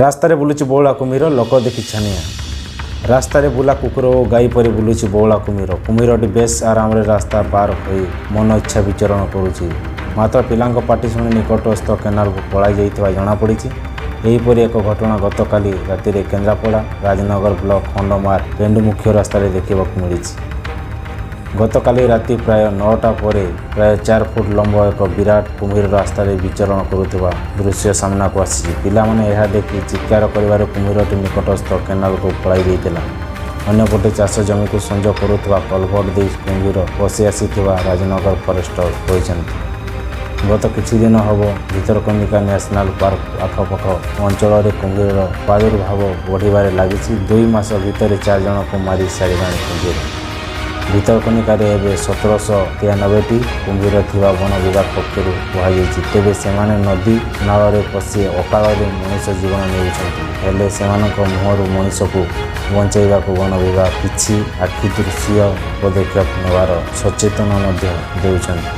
ରାସ୍ତାରେ ବୁଲୁଛି ବଉଳା କୁମ୍ଭୀର, ଲୋକ ଦେଖି ଛାନିଆ। ରାସ୍ତାରେ ବୁଲା କୁକୁର ଓ ଗାଈ ପରି ବୁଲୁଛି ବଉଳା କୁମ୍ଭୀର। କୁମ୍ଭୀରଟି ବେଶ୍ ଆରାମରେ ରାସ୍ତା ପାର ହୋଇ ମନ ଇଚ୍ଛା ବିଚରଣ କରୁଛି। ମାତ୍ର ପିଲାଙ୍କ ପାଟି ଶୁଣି ନିକଟସ୍ଥ କେନାଲକୁ ପଳାଇ ଯାଇଥିବା ଜଣାପଡ଼ିଛି। ଏହିପରି ଏକ ଘଟଣା ଗତକାଲି ରାତିରେ କେନ୍ଦ୍ରାପଡ଼ା ରାଜନଗର ବ୍ଲକ ଖଣ୍ଡମାର ପେଣ୍ଡୁ ମୁଖ୍ୟ ରାସ୍ତାରେ ଦେଖିବାକୁ ମିଳିଛି। ଗତକାଲି ରାତି ପ୍ରାୟ 9ଟା ପରେ ପ୍ରାୟ 4 ଫୁଟ ଲମ୍ବ ଏକ ବିରାଟ କୁମ୍ଭୀର ରାସ୍ତାରେ ବିଚରଣ କରୁଥିବା ଦୃଶ୍ୟ ସାମ୍ନାକୁ ଆସିଛି। ପିଲାମାନେ ଏହା ଦେଖି ଚିତ୍କାର କରିବାରୁ କୁମ୍ଭୀରଟି ନିକଟସ୍ଥ କେନାଲକୁ ପଳାଇ ଯାଇଥିଲା। ଅନ୍ୟପଟେ ଚାଷ ଜମିକୁ ସଂଯୋଗ କରୁଥିବା କଲଭର୍ଟ ଦେଇ କୁମ୍ଭୀର ପଶି ଆସିଥିବା ରାଜନଗର ଫରେଷ୍ଟର କହିଛନ୍ତି। ଗତ କିଛି ଦିନ ହେବ ଭିତରକନିକା ନ୍ୟାସନାଲ ପାର୍କ ଆଖପାଖ ଅଞ୍ଚଳରେ କୁମ୍ଭୀରର ପ୍ରାଦୁର୍ଭାବ ବଢ଼ିବାରେ ଲାଗିଛି। 2 ମାସ ଭିତରେ 4 ଜଣଙ୍କୁ ମାରି ସାରିଲାଣି କୁମ୍ଭୀର। ଭିତରକନିକାରେ ଏବେ 1793ଟି କୁମ୍ଭୀର ଥିବା ବନ ବିଭାଗ ପକ୍ଷରୁ କୁହାଯାଇଛି। ତେବେ ସେମାନେ ନଦୀ ନାଳରେ ପଶି ଅକାଳରେ ମଣିଷ ଜୀବନ ନେଉଛନ୍ତି। ହେଲେ ସେମାନଙ୍କ ମୁହଁରୁ ମଣିଷକୁ ବଞ୍ଚାଇବାକୁ ବନ ବିଭାଗ କିଛି ଆଖିଦୃଶିଆ ପଦକ୍ଷେପ ନେବାର ସଚେତନା ମଧ୍ୟ ଦେଉଛନ୍ତି।